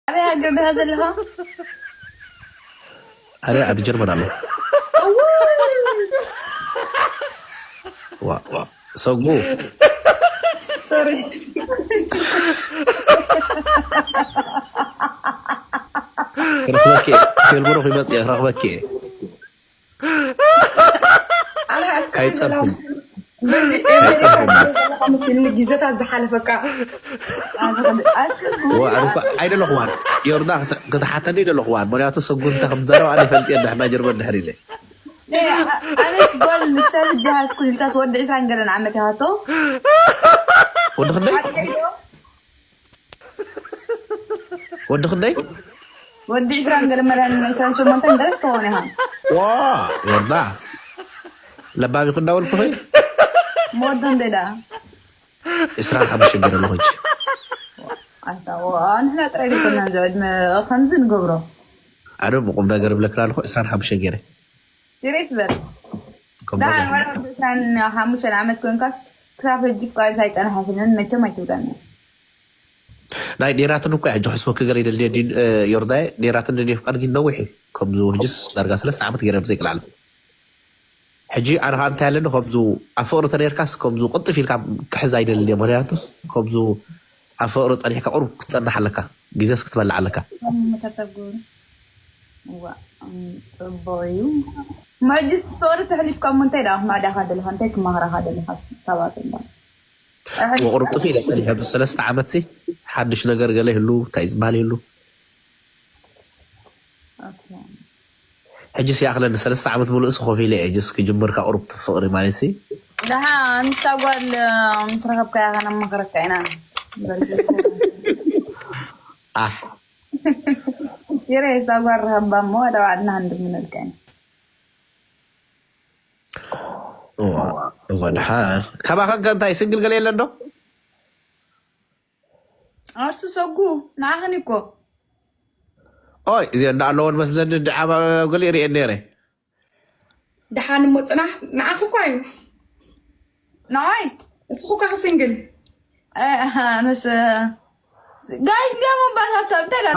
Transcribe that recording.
ኣበይ ሃገር ዲኻ ዘለኻ? ኣነ ኣብ ጀርመን ኣለኹ። ዋ፣ ሰጉ። ሶሪ። ክረኽበኪ እየ። ቴልብሩኽ ይመጽእ እየ፣ ክረኽበኪ እየ። ኣነ እስከ ኣይጸርፍን። በዚ ኤሜሪካ ዘለኻ መሲልኒ ግዜታት ዝሓለፈካ። ዋ፣ ኣነ እኮ ኣይደለኹዋን። ዮርዳ ክተ-፣ ክትሓተኒ ኣይደለኹዋን። ምኽንያቱ ሰጉ እንታይ ከም ትዛረብ ኣነ ይፈልጥ እየ፣ ንሕና ጀርመን ድሕር ኢለ። ኣነስ ጓል ንሰብ እጃ ሃስኩን ኢልካስ ወዲ ዕስራን ገለን ዓመት ይሃቶ። ወዲ ክንደይ? ወዲ ክንደይ? ወዲ ዕስራን ገለ መዳን ዕስራን ሸሞንተን ገለስ ትኸውን ኢኻ። ዋ፣ ዮርዳ። ለባሚ ክንዳወልኩኺ? መወዶ እንደ ደኣ። ዕስራን ሓሙሽተን ገለ ኣለኹ ሕጂ። ኣታ፣ ዋ፣ ንሕና ጥራይ ዘይኮናን ዝዕድመ ከምዚ ንገብሮ። ኣነ ብቁም ነገር እብለክን ኣለኹ፣ ዕስራን ሓሙሽተን ገይረ። ሲሪየስ በል። ቁም ደሓን ነገር። ወላ ወዲ ዕስራን ሓሙሽተን ዓመት ኮንካስ ክሳብ ሕጂ ፍቃድ ኣይጸናሓትንን መቸም ኣይትብለኒ። ናይ ኔራትን እኮ ሕጂ ሕስወ ክገር ይደል ዲን፣ እ፣ ዮርዳይ ኔራትን ድን የፍቃድ ግን ነዊሕ እዩ። ከምዚ ሕጅስ ዳርጋ ሰለስተ ዓመት ገይረ ብዘይ ቅልዓል። ሕጂ ኣነ ከዓ እንታይ ኣለኒ፣ ከምዚ ኣብ ፍቅሪ ተነርካስ ከምዚ ቅልጥፍ ኢልካ ክሕዝ ኣይደልን እየ። ምኽንያቱ ከምዚ ኣብ ፍቅሪ ጸኒሕካ ቁሩብ ክትጸንሕ ኣለካ፣ ግዜስ ክትበልዕ ኣለካ። መተተጉን ዋ፣ እም፣ ጽቡቅ እዩ። ሕጅስ ፍቅሪ ተሕሊፍካ እሞ እንታይ ደኣ ክማዕዳኻ ደለኻ? እንታይ ክማኽራኻ ደለኻ? ካባቶም ደኣ ወቅሩብ ጥፍ ኢለ ጸኒሐ ብሰለስተ ዓመት ሲ ሓድሽ ነገር ገለ ይህሉ እንታይ ዝበሃል ይህሉ። ኦኬ። ሕጂ ሲኣኽለኒ ሰለስተ ዓመት ሙሉእ ሲ ኮፍ ኢለ እየ ጀስ ክጅምር ካብ ቅሩብ ፍቅሪ ማለት ሲ። ደሓ ኣንታ ጓል ምስ ረኸብካያ ከነማኽረካ ኢና። ኣሕ ሲሪየስ እታ ጓል ረኸባ እሞ ወደ ባዕልና ክንድምነልካ ኢና። እዋ፣ እዋ፣ ደሓን። ካባኸ ከ እንታይ ሲንግል ገለ የለን ዶ? ኣርሱ ሰጉ ንዓኽን እኮ ኦይ፣ እዚኦ እንዳ ኣለዎ መስለኒ፣ እንዲ ዓባ ገለ ይርእየን ነይረ። ደሓን እሞ ጽናሕ ንዓኺ እኳ እዩ። ንዓይ እስኹ እኳ ክስንግል እ፣ ምስ ጋሽ እንዲያም እምበር ሃብታም እንታይ ዳኣ